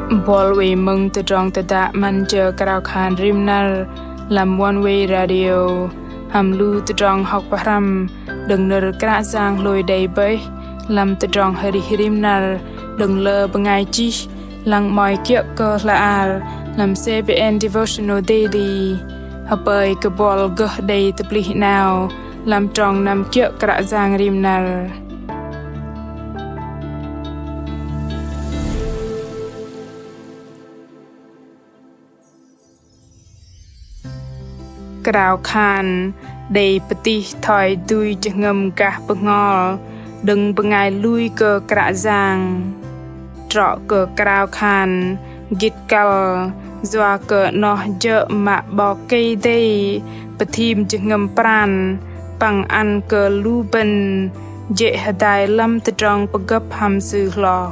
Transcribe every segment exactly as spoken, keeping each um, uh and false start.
Buăl oei mơ̆ng tơdrong tơdă 'Măn jơ krao khan rim năr lăm One Way Radio hăm lu tơdrong hŏk pơhrăm đơ̆ng nơ̆r Kră Yang hlôi đei bơih lăm tơdrong arih rim năr đơ̆ng lơ bơngai chih lăng 'mơ̆i kiơ̆ kơ hla bơar lăm CBN Devotional Daily. Hơpơi kơ buăl gơh đei tơplih 'nao lăm trong năm kiơ̆ Kră Yang rim năr. Krao khan đei pơtih thoi dui jơhngơ̆m gah bơhngol đơ̆ng bơngai lui kơ Kră Yang. Trŏ kơ krao khan gĭt kăl yua kơ 'noh jơ̆ mă 'Bok Kei-Dei pơthim jơhngơ̆m pran păng ăn kơ lu bơ̆n jê̆ hơdai lăm tơdrong pơgơ̆p hăm Sư hloh.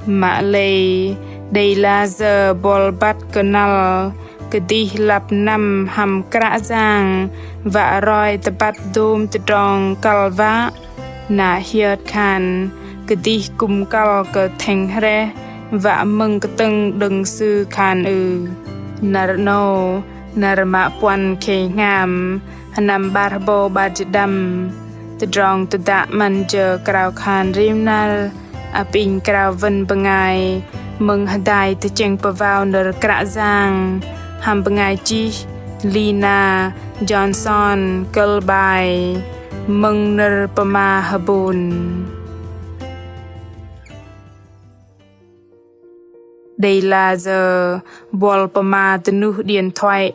Mă lei đei la sơ̆ buăl băt kơnăl kơdih lăp năm hăm Kră Yang wă roi tơbăt dôm tơdrong kăl wă. Na hiơt khan kơdih kư̆m kăl kơ thĕng hrĕh wă mơ̆ng kơtơ̆ng đơ̆ng Sư khan ưh? Năr 'nâu, năr mă puăn khei hngam, sơnăm 'bar hơbâu 'bar jĭt đăm. Tơdrong tơdă 'Măn jơ krao khan rim năr apinh krao wơ̆n bơngai mơ̆ng hơdai tơchĕng pơwao nơ̆r Kră Yang hăm bơngai chih Lina Johnson, kơ̆l bai Mơ̆ng nơ̆r pơma hơbôn. Đei la sơ̆ buăl pơma dơnuh điện thoại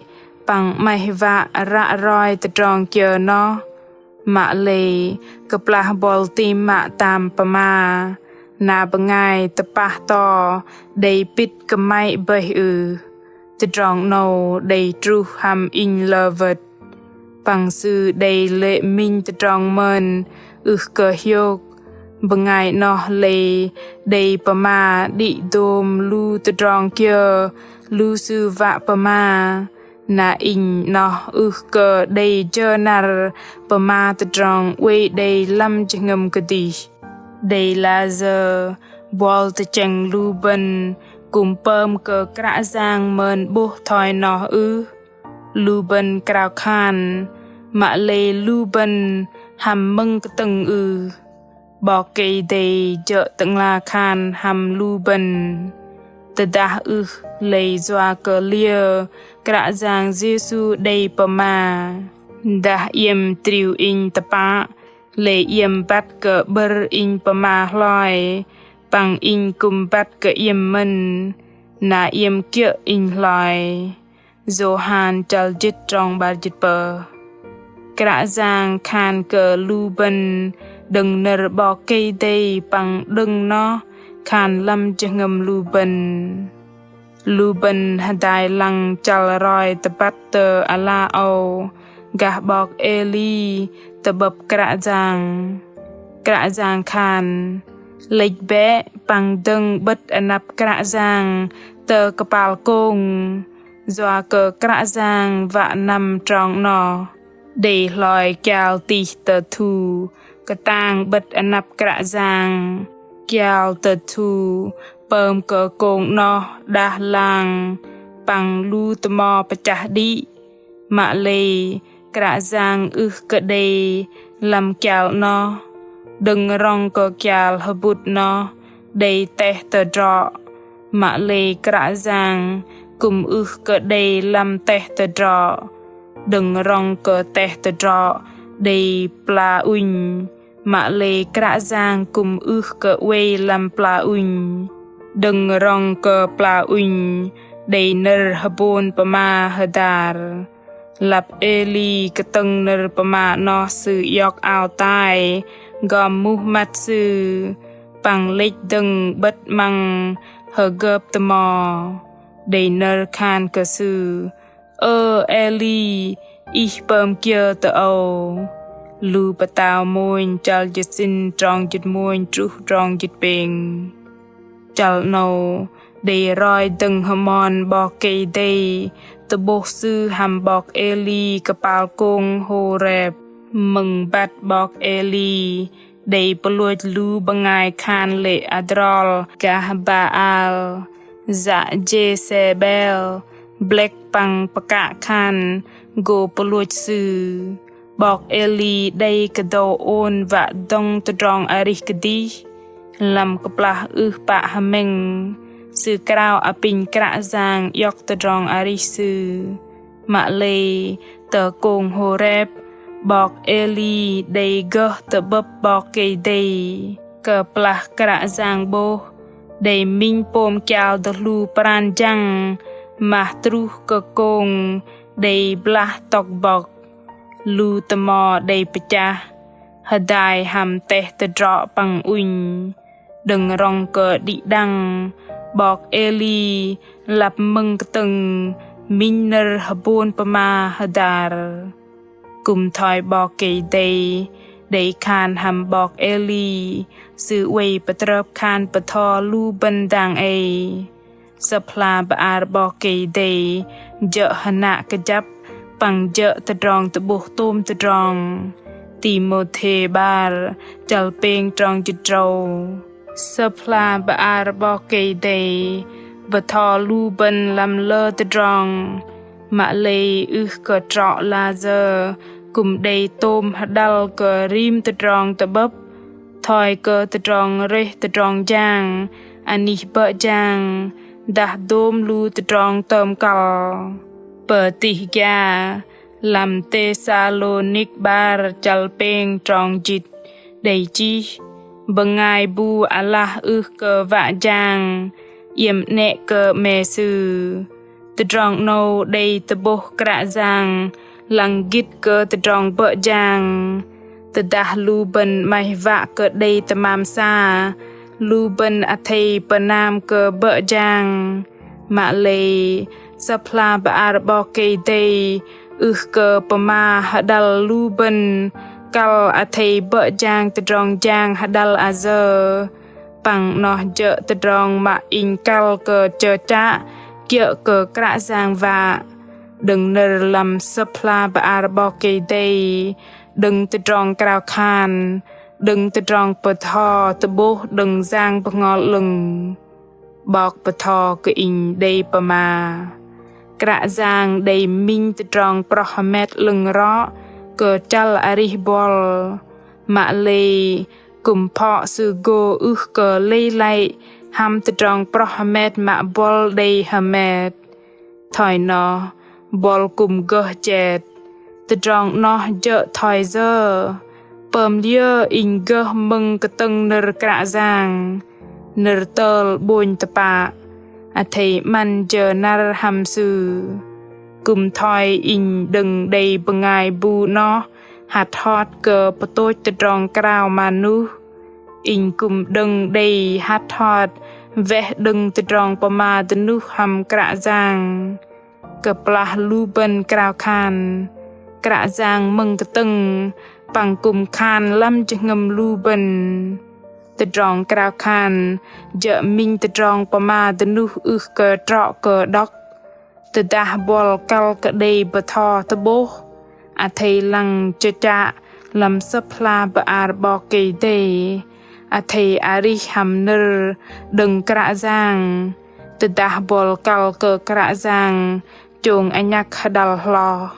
păng 'maih wă ră roi tơdrong kiơ noh. Mă lei kơplah buăl tam mă tam pơma, na bơngai tơpah to đei pĭt kơmăy bơih ưh? Tơdrong 'nâu đei truh hăm inh lơ wơ̆t. Păng sư đei lê̆ minh tơdrong mơn ưh kơ hiôk. Bơngai 'noh lei đei pơma đĭ dôm lu tơdrong kiơ lu sư wă pơma. Na inh 'noh ưh kơ đei jơ năr pơma tơdrong oei đei lăm jơhngơ̆m kơdih. Đei la sơ̆ buăl tơchĕng lu bơ̆n kư̆m pơm kơ Kră Yang mơn 'bôh thoi noh ưh? Lu bơ̆n krao khan, mă lei lu bơ̆n hăm mơ̆ng kơtơ̆ng ưh? 'Bok Kei-Dei jơ̆ Tơ'ngla khan hăm lu bơ̆n. Tơdah ưh lei yua kơ liơ Kră Yang Yêsu đei pơma: Dah iĕm triu Inh tơpă, lei iĕm băt kơ 'bơ̆r Inh pơma hloi, păng Inh kư̆m băt kơ iĕm mơ̆n, na iĕm kiơ̆ Inh hloi. Yôhan chăl jĭt trong 'bar jĭt pơh. Kră Yang khan kơ lu bơ̆n đơ̆ng nơ̆r 'Bok Kei-Dei păng đơ̆ng noh khan lăm jơhngơ̆m lu bơ̆n. Lu bơ̆n hơdai lăng chăl roi tơbăt tơ ala âu gah 'bok Êli tơ'bơ̆p Kră Yang. Kră Yang khan: Lĕch bĕ păng dơ̆ng 'bơ̆t anăp Kră Yang tơ kơpal kông, yua kơ Kră Yang wă năm trong 'noh. Đei hloi kial tih tơthu kơtang 'bơ̆t anăp Kră Yang. Kial tơthu pơm kơ kông 'noh đah lang păng lu tơmo pơchah đĭ. Mă lei Kră Yang ưh kơ đei lăm kial 'noh. Đơ̆ng rŏng kơ kial hơbŭt 'noh đei teh tơdrŏ. Mă lei Kră Yang kư̆m ưh kơ đei lăm teh tơdrŏ. Đơ̆ng rŏng kơ teh tơdrŏ đei pla ŭnh. Mă lei Kră Yang kư̆m ưh kơ oei lăm pla ŭnh. Đơ̆ng rŏng kơ pla ŭnh đei nơ̆r hơbôn pơma hơdar. Lăp Êli kơtơ̆ng nơ̆r pơma 'noh sư iŏk ao tai gom muh măt sư păng lĕch dơ̆ng 'bơ̆t 'măng hơgơp tơmo. Đei nơ̆r khan kơ sư: Ơ Êli, ih pơm kiơ tơ âu? Lu Pơtao Mônh chăl jĭt sĭn trong jĭt mônh truh trong jĭt pêng. Chăl 'nâu đei roi dơ̆ng hơmon 'Bok Kei-Dei tơ'bôh Sư hăm 'bok Êli kơpal kông Hôrep. Mơ̆ng băt 'bok Êli đei pơlôch lu bơngai khan lê̆ adrol gah Baal. Yă Jêsêbel blĕk păng pơkă khan gô pơlôch sư. 'Bok Êli đei kơdâu ôn wă dŏng tơdrong arih kơdih. Lăm kơplah ưh pă hơmĕng, sư krao apinh Kră Yang iŏk tơdrong arih sư. Mă lei tơ kông Hôrep, 'Bok Êli đei gơh tơ'bơ̆p 'Bok Kei-Dei. Kơplah Kră Yang 'bôh, đei minh pôm kial tơhlu pran jăng mah truh kơ kông đei blah tŏk bŏk. Lu tơmo đei pơchah, hơdai hăm teh tơdrŏ păng ŭnh. Đơ̆ng rŏng kơ đĭ đăng, 'Bok Êli lăp mơ̆ng kơtơ̆ng minh nơ̆r hơbôn pơma hơdar. Kư̆m thoi 'Bok Kei-Dei đei khan hăm 'Bok Êli, sư oei pơtrơp khan bơtho lu bơ̆n dang ei. Sơ̆p hla bơar 'Bok Kei-Dei jơ̆ hơnă kơjăp păng jơ̆ tơdrong tơ'bôh tôm tơdrong. Timôthê 'bar chăl pêng trong jĭt tơdrâu. Sơ̆p hla bơar 'Bok Kei-Dei bơtho lu bơ̆n lăm lơ tơdrong. Mă lei ưh kơ trŏ la jơ kư̆m đei tôm hơđăl kơ rim tơdrong tơ'bơ̆p, thoi kơ tơdrong rơih tơdrong jang, anih bơ̆ jang, dah dôm lu tơdrong tơm kăl. Pơtih gia, lăm Têsalônik 'bar chăl pêng trong jĭt, đei chih, bơngai bu alah ưh kơ wă jang, iĕm 'nĕ kơ 'me sư. Tơdrong 'nâu đei tơ'bôh Kră Yang lăng gĭt kơ tơdrong bơ̆ jang. Tơdah lu bơ̆n 'maih wă kơ đei tơmam sa, lu bơ̆n athei pơnam kơ bơ̆ jang. Mă lei, Sơ̆p hla bơar 'Bok Kei-Dei ưh kơ pơma hơđăl lu bơ̆n kăl athei bơ̆ jang tơdrong jang hơđăl ayơ. Păng noh jơ̆ tơdrong mă inh kăl kơ chơchă kiơ̆ kơ Kră Yang wă. Đơ̆ng nơ̆r lăm Sơ̆p hla bơar 'Bok Kei-Dei, đơ̆ng tơdrong krao khan, đơ̆ng tơdrong bơtho tơ'bôh đơ̆ng Yang Bơhngol 'Lơ̆ng. 'Bok bơtho kơ inh đei pơma. Kră Yang đei minh tơdrong proh hơmet 'lơ̆ng rŏ kơ chăl arih buăl. Mă lei kư̆m phŏ Sư gô ưh kơ lei lăi hăm tơdrong proh hơmet mă buăl đei hơmet. Thoi noh, buăl kư̆m gơh jet. Tơdrong noh jơ̆ thoi yơ? Pơm liơ inh gơh mơ̆ng kơtơ̆ng nơ̆r Kră Yang, nơ̆r tơl 'bônh tơpă, athei 'măn jơ năr hăm Sư. Kư̆m thoi inh đơ̆ng đei bơngai bu noh hăt hot kơ pơtôch tơdrong krao manuh. Inh kư̆m đơ̆ng đei hăt hot weh đơ̆ng tơdrong pơma dơnuh hăm Kră Yang. Kơplah lu bơ̆n krao khan, Kră Yang mơ̆ng kơtơ̆ng păng kư̆m khan lăm jơhngơ̆m lu bơ̆n. Tơdrong krao khan jơ̆ minh tơdrong pơma dơnuh ưh kơ trŏ kơ đŏk. Tơdah buăl kăl kơ đei bơtho tơ'bôh, athei lăng chơchă lăm Sơ̆p hla bơar 'Bok Kei-Dei, athei arih hăm nơ̆r đơ̆ng Kră Yang. Tơdah buăl kăl kơ Kră Yang chông anhăk hơđăl hloh,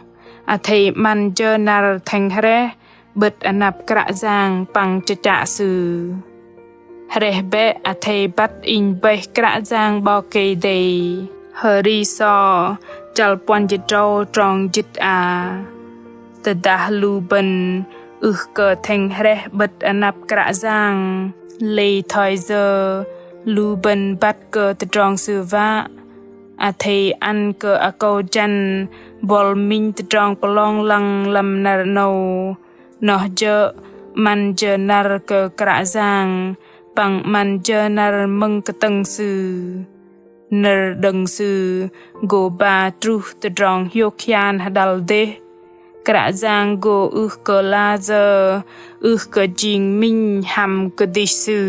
athei 'măn jơ năr thĕng hrĕh 'bơ̆t anăp Kră Yang păng chơchă Sư. Hrĕh bĕ athei băt inh bơih Kră Yang 'Bok Kei-Dei. Hơri sô, chăl puăn jĭt tơdrâu trong jĭt a. Tơdah lu bơ̆n ưh kơ thĕng hrĕh 'bơ̆t anăp Kră Yang, lei thoi yơ lu bơ̆n băt kơ tơdrong Sư wă? Athei ăn kơ akâu jăn buăl minh tơdrong pơlong lăng lăm năr 'nâu. Noh jơ̆ 'măn jơ năr kơ Kră Yang, păng 'măn jơ năr mơ̆ng kơtơ̆ng Sư. Nơ̆r đơ̆ng Sư gô ba truh tơdrong hiôk hian hơđăl dêh. Kră Yang gô ưh kơ la jơ, ưh kơ jing minh hăm kơdih Sư.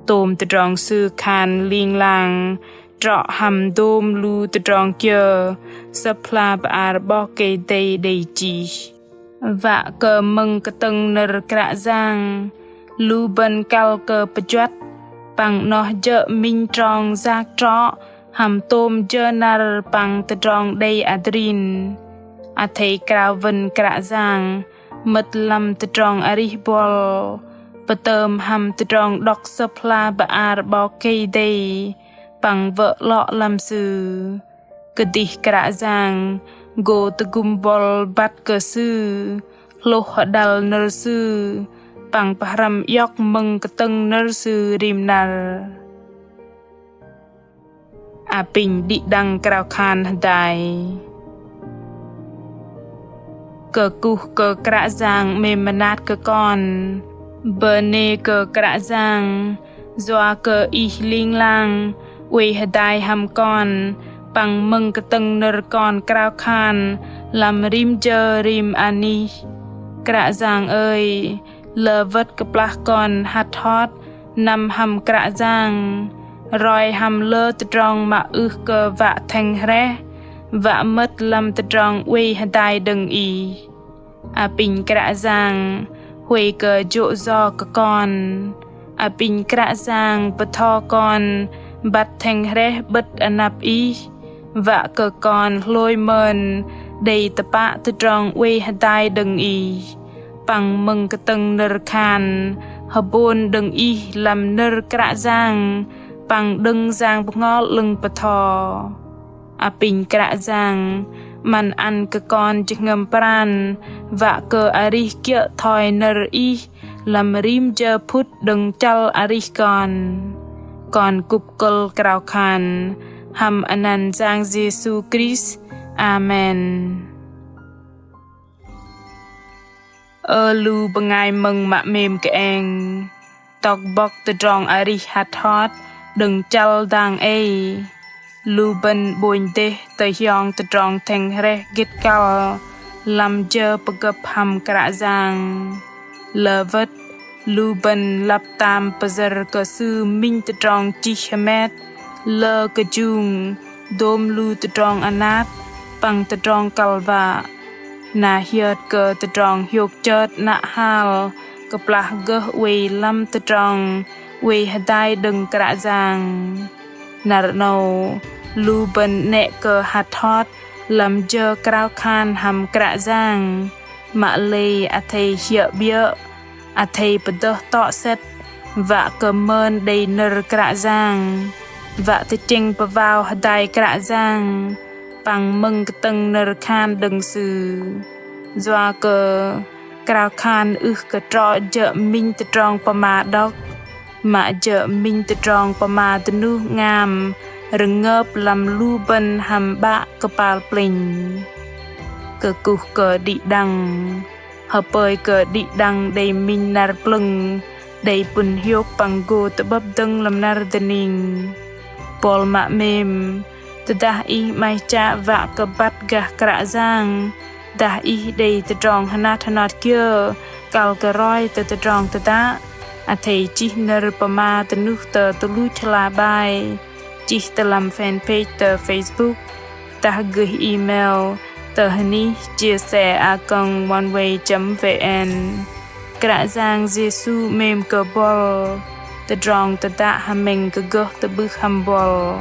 Tôm tơdrong Sư khan ling lang, trŏ hăm dôm lu tơdrong kiơ Sơ̆p hla bơar 'Bok Kei-Dei đei chih. Wă kơ mơ̆ng kơtơ̆ng nơ̆r Kră Yang, lu bơ̆n kăl kơ pơjuăt, păng noh jơ̆ minh trong yak trŏ hăm tôm jơ năr păng tơdrong đei adrin. Athei krao wơ̆n Kră Yang mơ̆t lăm tơdrong arih buăl, pơtơm hăm tơdrong đŏk Sơ̆p hla bơar 'Bok Kei-Dei păng wơ̆ 'lŏ lăm Sư. Kơdih Kră Yang gô tơgŭm buăl băt kơ Sư, hlôh hơđăl nơ̆r Sư păng pơhrăm iŏk mơ̆ng kơtơ̆ng nơ̆r Sư rim năr. Apinh đĭ đăng krao khan hơdai. Kơkuh kơ Kră Yang 'mêm mơnat kơ kon. Bơnê kơ Kră Yang, yua kơ Ih ling lang oei hơdai hăm kon păng mơ̆ng kơtơ̆ng nơ̆r kon krao khan lăm rim jơ rim anih. Kră Yang ơi, lơ wơ̆t kơplah kon hăt hot năm hăm Kră Yang, roi hăm lơ tơdrong mă ưh kơ wă thĕng hrĕh, wă mơ̆t lăm tơdrong oei hơdai đơ̆ng Ih. Apinh Kră Yang huay kơ jô̆ yo kơ kon. Apinh Kră Yang bơtho kon băt thĕng hrĕh 'bơ̆t anăp Ih, wă kơ kon hlôi mơn đei tơpă tơdrong oei hơdai đơ̆ng Ih păng mơ̆ng kơtơ̆ng nơ̆r khan hơbôn đơ̆ng Ih lăm nơ̆r Kră Yang păng đơ̆ng Yang Bơhngol 'Lơ̆ng bơtho. Apinh Kră Yang 'măn ăn kơ kon jơhngơ̆m pran wă kơ arih kiơ̆ thoi nơ̆r Ih lăm rim jơ phŭt đơ̆ng chăl arih kon. Kon kŭp kơ̆l krao khan hăm anăn Yang Yêsu Krist. Amen. Ơ lu bơngai mơ̆ng mă 'mêm kơeng, tŏk bŏk tơdrong arih hăt hot đơ̆ng chăl dang ei, lu bơ̆n 'bônh dêh tơhiong tơdrong thĕng hrĕh gĭt kăl lăm jơ pơgơ̆p hăm Kră Yang. Lơ wơ̆t lu bơ̆n lăp tam pơyơ̆r kơ Sư minh tơdrong chih hơmet, lơ kơjung, dôm lu tơdrong anat păng tơdrong kăl wă. Na hiơt kơ tơdrong hiôk chơt 'nă hal kơplah gơh oei lăm tơdrong oei hơdai đơ̆ng Kră Yang. Năr 'nâu lu bơ̆n 'nĕ kơ hăt hot lăm jơ krao khan hăm Kră Yang, mă lei athei hiơ̆ 'biơ̆, athei pơdơh tŏ sĕt, wă kơ mơn đei nơ̆r Kră Yang, wă tơchĕng pơwao hơdai Kră Yang păng mơ̆ng kơtơ̆ng nơ̆r khan đơ̆ng Sư. Yua kơ krao khan ưh kơ trŏ jơ̆ minh tơdrong pơma đŏk, mă jơ̆ minh tơdrong pơma dơnuh 'ngam rơngơp lăm lu bơ̆n hăm 'Bă kơpal plĕnh. Kơkuh kơ đĭ đăng, hơpơi kơ đĭ đăng đei minh năr plơ̆ng, đei pŭn hiôk păng gô tơ'bơ̆p dơ̆ng lăm năr dơning. Buăl mă 'mêm, tơdah ih 'maih chă wă kơ băt gah Kră Yang, dah ih đei tơdrong hơnat hơnot kiơ kăl kơ roi tơ tơdrong tơdă, athei chih nơ̆r pơma dơnuh tơ tơluch hla bơar, chih tơ lăm fanpage tơ Facebook, dah gơih email tơ hơnih chia sẻ a còng oneway chấm vn. Kră Yang Yêsu 'mêm kơ buăl. Tơdrong tơdă hơmĕng kơ gơh tơ'bưh hăm buăl.